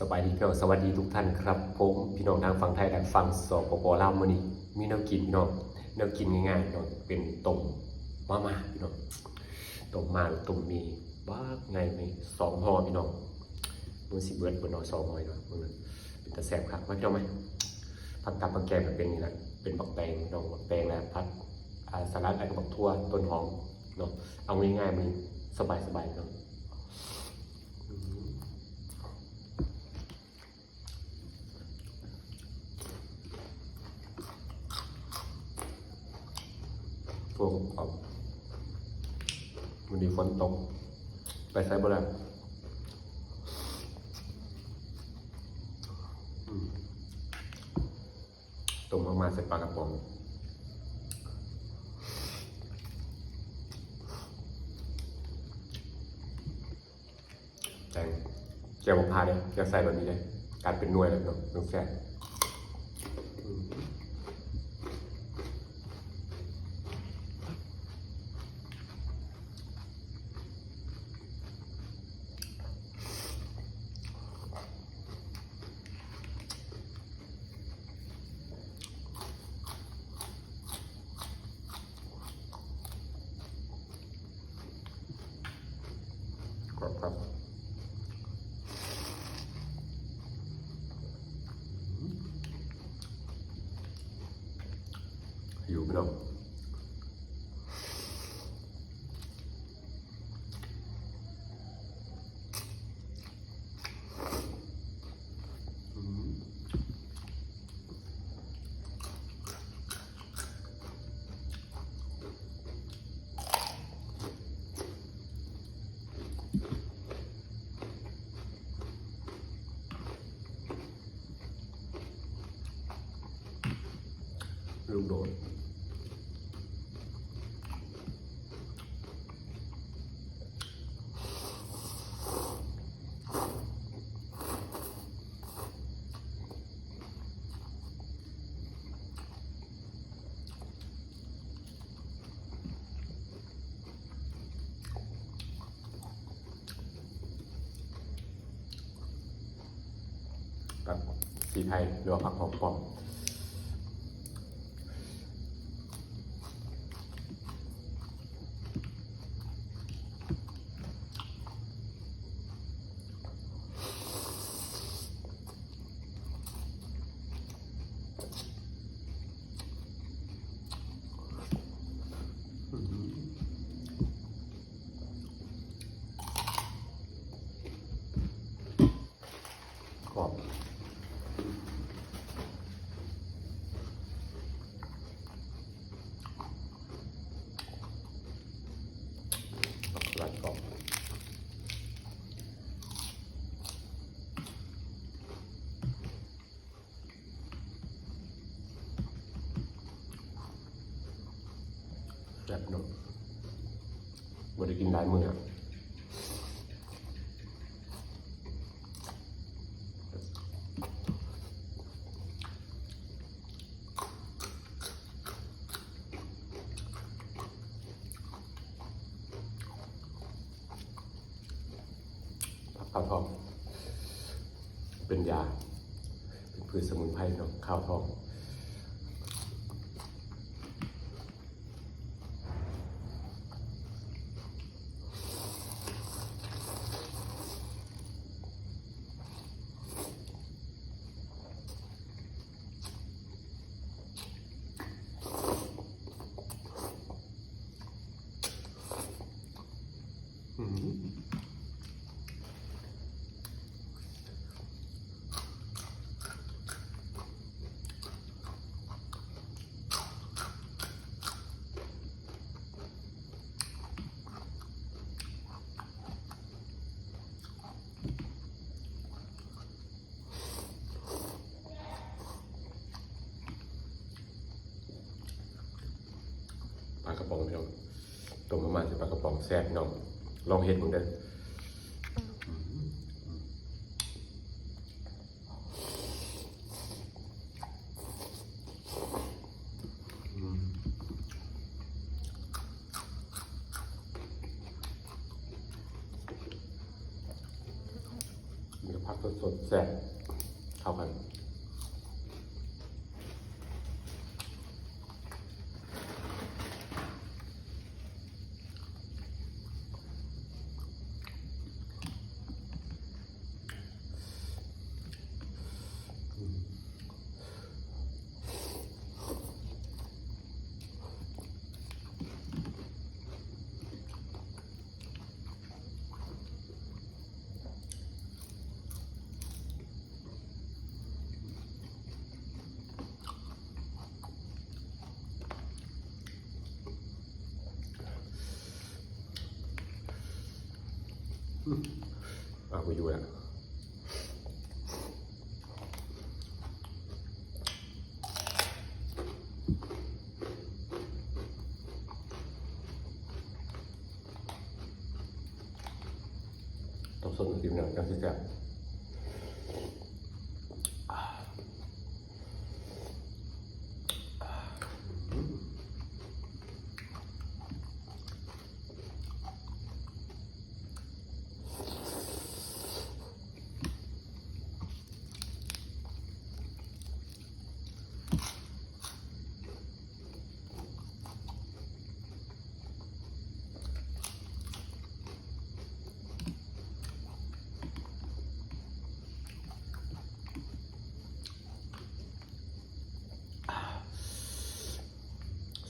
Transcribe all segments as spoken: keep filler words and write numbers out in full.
สบายดีพี่น้อง สวัสดีทุกท่านครับผม พี่น้องทางฝั่งไทยและฝั่ง สปป ลาว มื้อนี้มีแนวกินพี่น้อง แนวกินง่ายๆพี่น้อง เป็นต้มมาม่าพี่น้อง ต้มมาม่าหรือต้มหมี่ บักใหญ่ มีสองห่อพี่น้อง มื้อสิเบิดบ่เนาะ สองห่อเนาะ มื้อนั้นเป็นตาแซ่บคัก มาพี่น้องมา ผักกับผักแกงก็เป็นนี่แหละ เป็นบักแตงพี่น้อง บักแตงแล้วผัด อ่า สลัด แล้วก็บักถั่ว ต้นหอมเนาะ เอาง่ายๆ มื้อนี้ สบายๆเนาะ อืม พวกของวันนี้ฝนตก ไปไสบ่ได้ อืม ต้มมาม่าใส่ปลากระป๋อง แตง แจ่วบ่ผ่านเลย อยากใส่แบบนี้เลย กัดเป็นหน่วยเลยเนาะ มันแซ่บ อืม ครับ ครับ อยู่พี่น้อง อืม ลูกโดด กับสีไทยหรือว่าผักหอมป้อม กรอบ ผักสลัดกรอบ แซ่บเนาะ บ่ได้กินหลายมื้ออะ ผักขาวทอง เป็นยา เป็นพืชสมุนไพรเนาะ ขาวทอง อืม ปลากระป๋องพี่น้อง ต้มมาม่าใส่ปลากระป๋องแซ่บพี่น้อง ลองเฮ็ดเบิ่งเด้อ อืม มีผักส สดแซ่บเข้ากัน อ่ะกูอยู่แล้ว ต้องสดจริงๆนะจังสิแซ่บ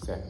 แซ่บ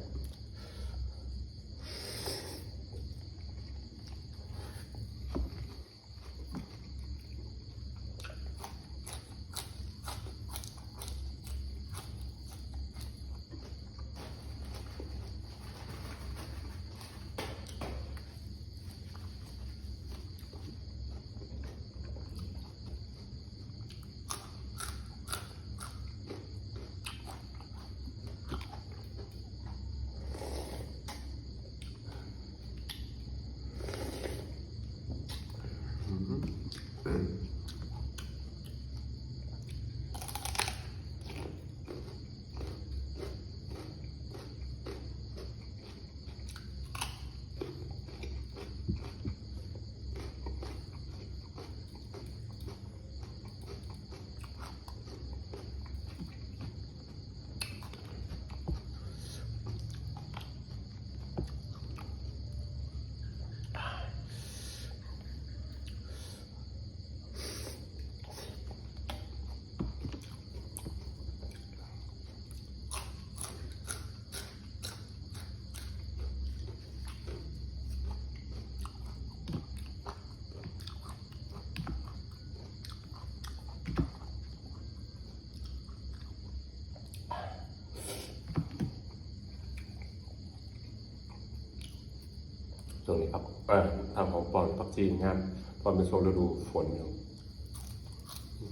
ช่วงนี้ครับ เอ่อ ทางของปอนผักชีงาม ตอนเป็นช่วงฤดูฝนอยู่ อื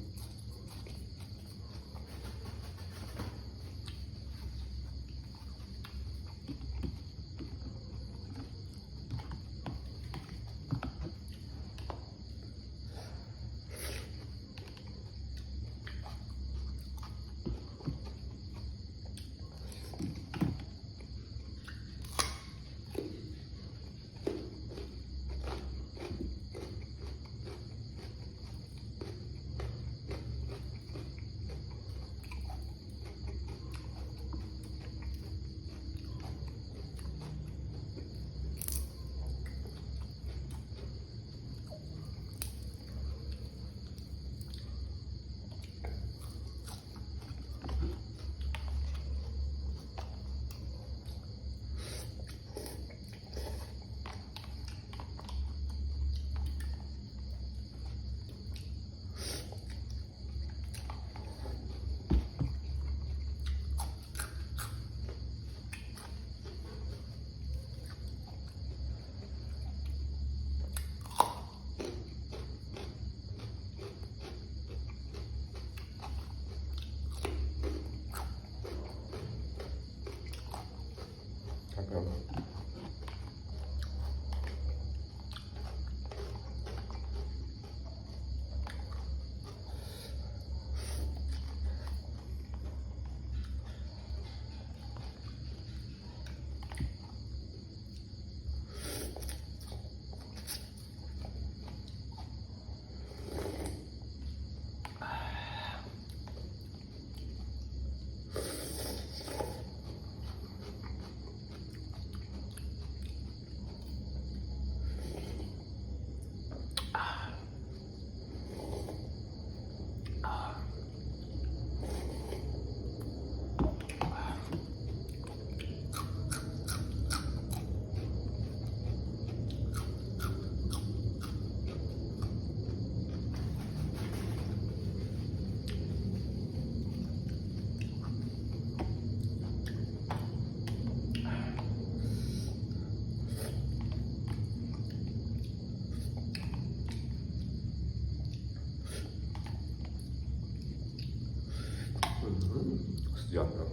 ยอดเนาะ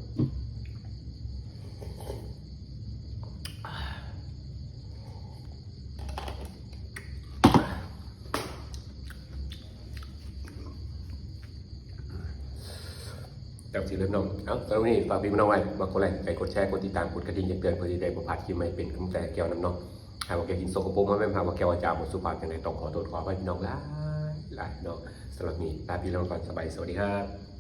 จังสิเริ่มน้อง เอ้า สำหรับวันนี้ฝากพี่น้องไว้ มากดไลค์ กดแชร์ กดติดตาม กดกระดิ่งแจ้งเตือน เพื่อที่ได้บ่พลาดคลิปใหม่ เป็นกำลังใจแก้วน้ำเนาะ หากว่าแก้วกินสกปรกมาแม่น หากว่าแก้ววาจาบ่สุภาพจังใด ต้องขอโทษขออภัยพี่น้องหลายหลายเนาะ สำหรับนี้ลาพี่น้องก่อน สบาย สวัสดีครับ